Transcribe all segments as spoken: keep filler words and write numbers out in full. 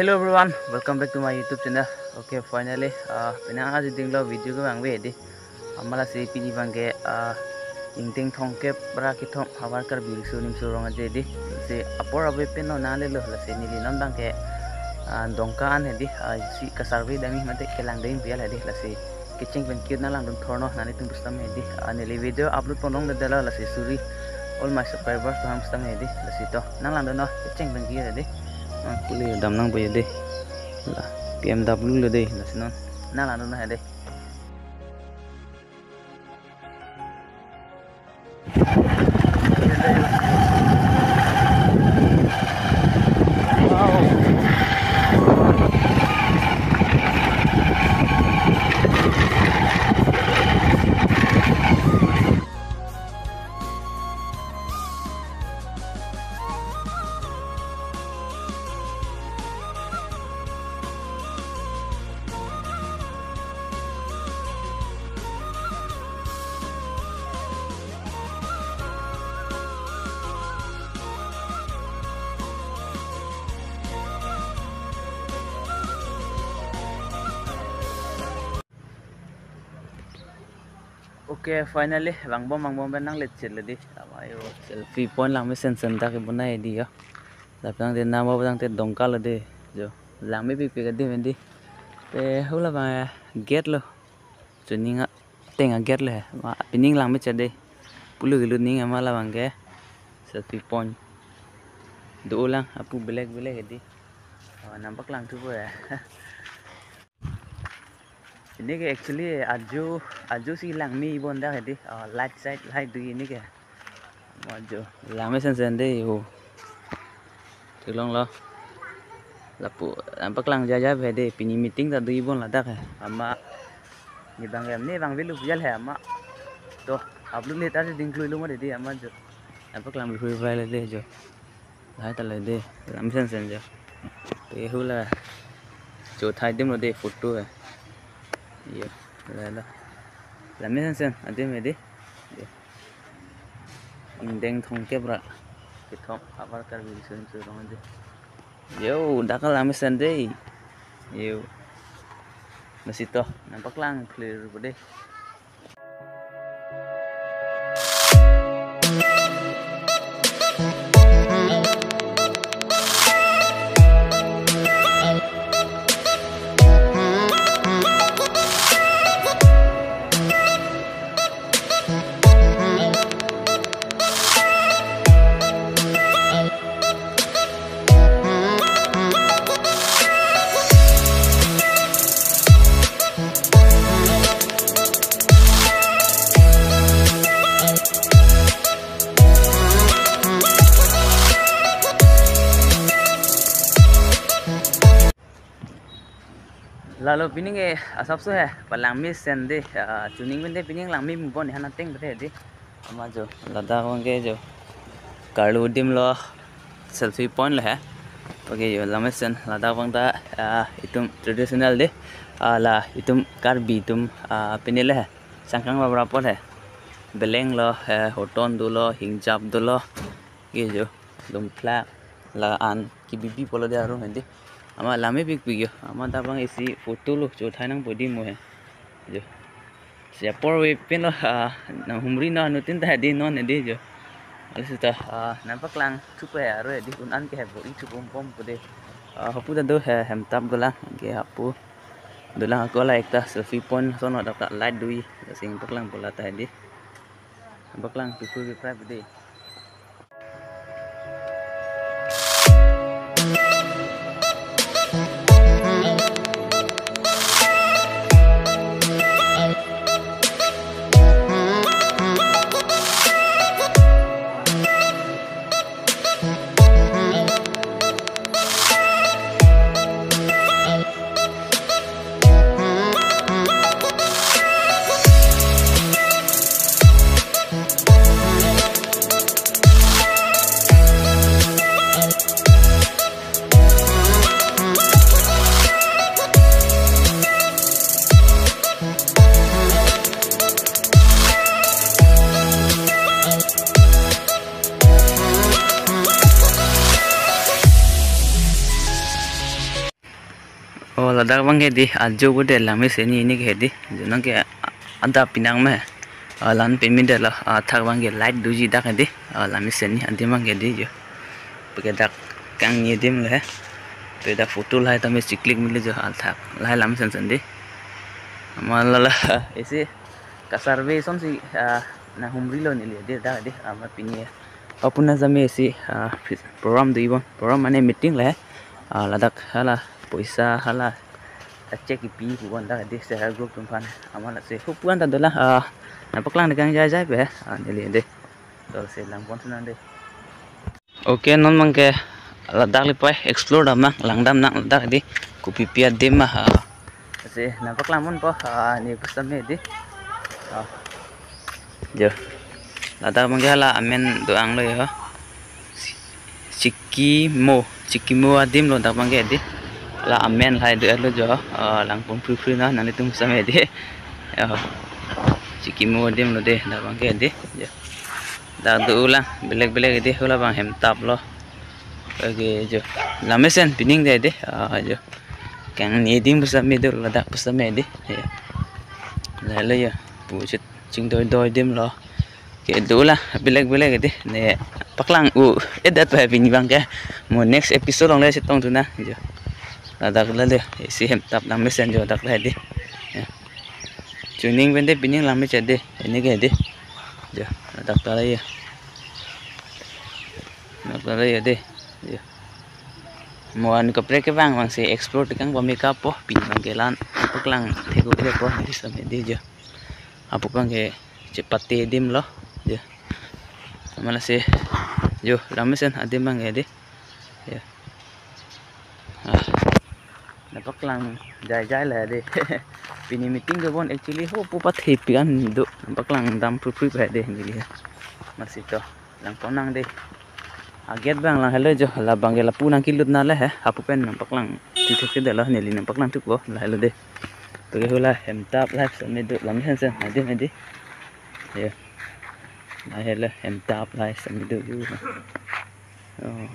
Hello everyone, welcome back to my YouTube channel. Okay, finally, uh, penang aji dinglo video kevang ave di. Amat lasi pini abangke, uh, ingdeng thomkep ra kethom havar Karbi Riso Nimso Rong Aje di. Lasi apor ave pen lo nang lelo, lasi neli non abangke, uh, Dongka an he di, uh, isi ka-survey dam-i mate kelang dam-i pu hedi, lasi kecheng pen cute nang langdun thorno nanglitum pusitame di. Ah, neli video upload pon longledetlo, lasi sorry all my subscribers atum pusitame di. Lasi to nang langdunnon kecheng pen cute di. Ah, pule dam nangpo di. La P M W lo di, lasi non nang langdunnon di. Okay, finally, vangbom vangbom pen nang letchet le di. Tama yo, selfie point langmesen sen ta kebonai di yo. Lapen tangte nama tangte Dongka lo di yo. Langmepikpik adim di. Pe hula abang gate lo. Chuning ateng a-gate le. Ma pining langmechet di. Pulu gilu ning ama labangke selfie point. Dolang apu belek belek di. Oh, nangpaklangthupo ya. Pini ke actually ajo, ajo si langme-i bon dak hedi. Oh, light side light do pini ke. Ajo langmesen sen de ho. Theklonglo. Lapu nangpaklang jaja hedi, pini meeting ta do-i bon ladak he. Ama ne abang em ne abang velu jal he ama. To upload le ta ding klui lo mo hedi ama jo. Nangpaklang bi hui vai le de jo. Lahai ta le de, langmesen sen jo. Pe hula chothai adim lo de photo he. Yo, la la. Langmesen sen adim he de. Yo. Ingdeng thomkep ra kethom havar Karbi Riso Nimso Rong Aje. Yo, dak langmesen de. Yo. Lasi to, nangpaklang clear po de. Lalo pining ke asapso he, palangmesen de, ah, chuning pen de pining langme-i bon han ateng pen de. Ama jo, ladak abangke jo. Karlu adim lo selfie point lo he. Okay jo, langmesen ladak abang ta, ah, itum traditional de. Ah, la itum Karbi atum, ah, pine le he. Sangkang babra apot he. Beleng lo he, hoton dolo, hingjap dolo. Ke jo, lumplak la-an kebibi pulo de arum hedi. Ama langmepikpik jo. Ama dak abang isi photo lo chothai nangpo di mo he. Jo. Si apor ave pen lo, ah, nanghumri non anuttin ta hedi non hedi jo. Lasi ta, ah, nangpaklangthupo he aro hedi un-an ke he bor-ithu pompom po de. Ah, hapu ta do he, hem tap dolang ke hapu. Dolang ako la ekta selfie point ason dak ta light do-i. Lasi nangpaklangpo la ta hedi. Nangpaklangthupo biphra po de. Oh, ladak abangke di, ajo bude langmesen ni ini ke di. Jonang ke adap pinang me. Ah, lan pemidetlo, ah, thak abangke light doji dak di. Ah, langmesen ni adim abangke di jo. Pake dak kangni adim le. Pe dak photo lahai tame chiklik mili jo, ah, thak. Lahai langmesen sen di. Amat la la, isi ka survey sonsi, ah, nanghumrilo neli di dak di. Amat pini apuna jame isi, ah, program do-ibom. Program mane meeting le. Ah, ladak hala poisa hala check kipi pu-an dak di self help group atum aphan. Amat lasi hupu-an ta dolang, ah, nangpaklang dekang jaijai pe, ah, neli di. To lasi langpon sunang di. Okay, non abangke ladak lipai explore dam nang, langdam nang ladak di, kopipi adim ma, ah. Lasi nangpaklang ponpo, ah, ne pusitame di. Ah. Jo. Ladak abangke hala amen do-anglo jo. Chikimo, Chikimo adim lo dak abangke di. Hala amen lahai do-etlo jo. Ah, langpon phri phri na, nanglitum pusitame di. Jo. Chikimo adim lo di, dak abangke di. Jo. Dak do-olang, belek belek di, hala abang hemtap lo. Okay, jo. Langmesen pining di di. Ah, jo. Kangni adim pusitame do, ladak pusitame di. Jo. Lahelo jo. Puchit chingdoi doi adim lo. Ke dolang, belek belek di. Ne paklang u-edet pa pini abangke. Mo next episode along le chetong thu nang jo. Ladak le di. Isi hemtap langmesen jo dak le di. Jo. Chuning pen di pining langmesen di. Ini ke di. Jo, ladak ta le jo. Ladak ta le jo di. Jo. Mo an kaprek kevang abangsi explore tekang pame kapo, pini abangke lan paklang thek-o le po, di pusitame di jo. Hapu abangke chepate adim lo jo. Amat lasi jo, langmesen adim abangke di. Jo. Ah. Nangpaklang jaijai le di. Pini meeting dobom actually hupu pathe pi-an do. Nangpaklang dam phri phri pa di neli. Amat lasi to langpon nang di. Ah, gate abang lahelo jo, la abangke lapu nangkelut na le he, hapu pen nangpaklang thithuk ke detlo, neli nangpaklang thukpo, lahelo di. To ke hala hemtap lahai pusitame do, langmesen sen, adim di. Jo. Lahelo hemtap lahai pusitame do jo. Oh.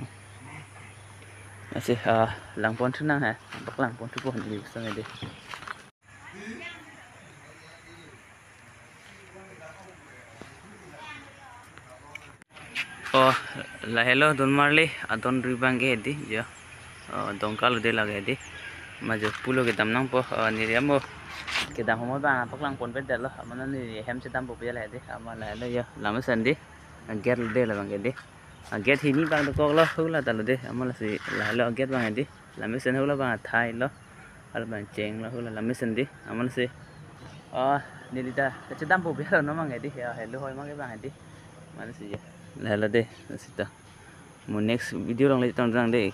Lasi, ah, langpon thu nang he, nangpaklang pon thupo neli pusitame di. Oh, lahelo Donmarli adon ri abangke di jo. Oh, Dongka lo di lake di. Amat jo pulo kedam nangpo, oh, neli amo kedam ahormu abang paklang ponpe detlo. Amat neli hem chedampo pi le di. Amat lahelo jo, langmesen di. Gate lo di la abangke di. Ah, gate hini abang dokoklo, hala ta lo di. Amat lasi lahelo gate abang di. Langmesen hala abang athai lo. Hala abang chenglo, hala langmesen di. Amat lasi, ah, neli ta kachedampo pi lo non abang di. Jo, helo hoi abangke abang di. Amat lasi jo. Lahelo di, lasi ta. Mo next video along le chetong nang di.